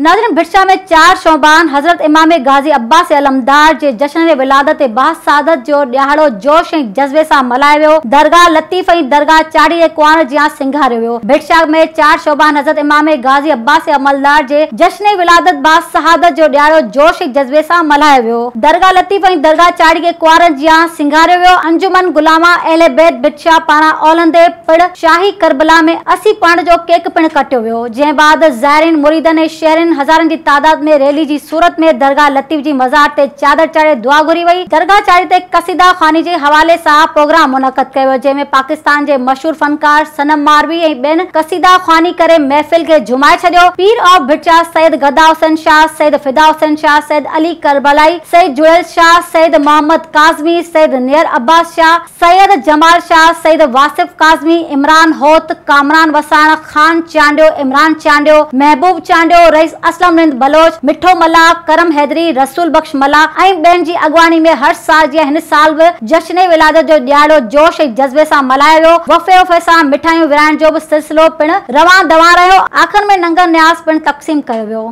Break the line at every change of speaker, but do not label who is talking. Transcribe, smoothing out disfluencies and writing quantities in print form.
ناظرين ڀٽ شاهه ۾ 4 شعبان حضرت امام غازي عباس علمدار جي جشن ولادت باسعادت جو ڏهاڙو جوش ۽ جذبي سان ملهايو ويو. درگاهه لطيف ۽ درگاهه چاڙهي جي ڪنوار جيان سينگاريو ويو. ڀٽ شاهه ۾ 4 شعبان حضرت امام غازي عباس عملدار جي جشن ولادت باسعادت جو ڏهاڙو جوش ۽ جذبي سان ملهايو ويو. درگاهه لطيف ۽ درگاهه چاڙهي کي ڪنوارن جيان سينگاريو ويو. انجمن غلامان اهل بيت ڀٽ شاهه پاران اولهندي پڙ شاهي ڪربلا ۾ 80 پائونڊ جو ڪيڪ پڻ ڪٽيو ويو، جنهن بعد زائرين، مريدن ۽ شهرين هزارن جي تعداد ۾ ريلي جي صورت ۾ درگاهه لطيف جي مزار تي چادر چاڙهي دعا گهري وئي. درگاهه چاڙهي تي قصيده خواني جي حوالي سان پروگرام منعقد ڪيو ويو، جنهن ۾ پاڪستان جي مشهور فنڪار صنم ماروي ۽ ٻين قصيده خواني ڪري محفل کي جهومائي ڇڏيو. پير آف ڀٽ شاهه سيد گدا حسين شاهه، سيد فدا حسين شاهه، سيد علي ڪربلائي، سيد جڙيل شاهه، سيد محمد ڪاظمي، سيد نيئر عباس شاهه، سيد جمال شاهه، سيد واصف ڪاظمي، عمران هوت، ڪامران وساڻ، خان چانڊيو، عمران چانڊيو، محبوب چانڊيو، رئيس اسلم رند بلوچ، مٺو ملاح، ڪرم حيدري، رسول بخش ملاح ۽ ٻين جي اڳواڻي ۾ هر سال جيان هن سال به جشن ولادت جو ڏهاڙو جوش ۽ جذبي سان ملهايو ويو، وفي وفي سان مٺايون ورهائڻ جو به سلسلو پڻ روان دوان رهيو، آخر ۾ ننگر نياز پڻ تقسيم ڪيو ويو.